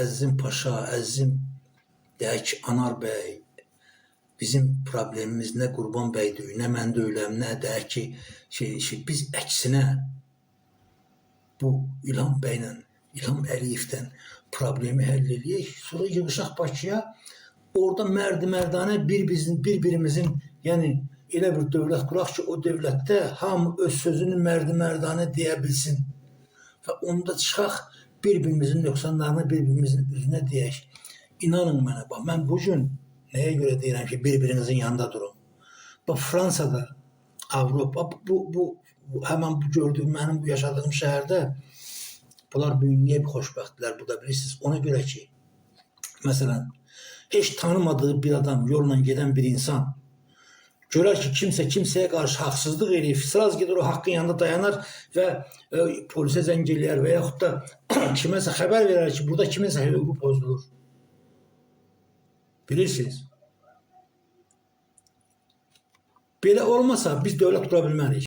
Əzizim Paşa, əzizim deyək ki, Anar bəy, bizim problemimiz nə Qurban bəy deyil, nə mən deyiləm, nə deyək ki, şey, biz əksinə bu İlham bəylə, İlham Əliyevdən problemi həll eləyək, sonra yığışaq Bakıya, orada mərd mərdanə bir-birimizin, yəni elə bir dövlət quraq ki, o dövlətdə hamı öz sözünü mərd mərdanə deyə bilsin. Və onda çıxaq bir-birimizin nöqsanlarını bir-birimizin üzünə deyək. İnanın mənə, bax, mən bu gün nəyə görə deyirəm ki, bir-birinizin yanında durun. Bax, Fransada, Avropa, bu həmin bu gördüyüm, mənim bu yaşadığım şəhərdə bunlar bu gün niyə bir xoşbəxtdirlər burada bilirsiniz? Ona görə ki, məsələn, heç tanımadığı bir adam, yolla gedən bir insan görər ki, kimsə kimsəyə qarşı haqsızlıq eləyir, sraz gedir o haqqın yanında dayanar və polisə zəng eləyər və yaxud da kiməsə xəbər verər ki, burada kiminsə hüququ pozulur. Bilirsiniz? Belə olmasa biz dövlət qura bilmərik.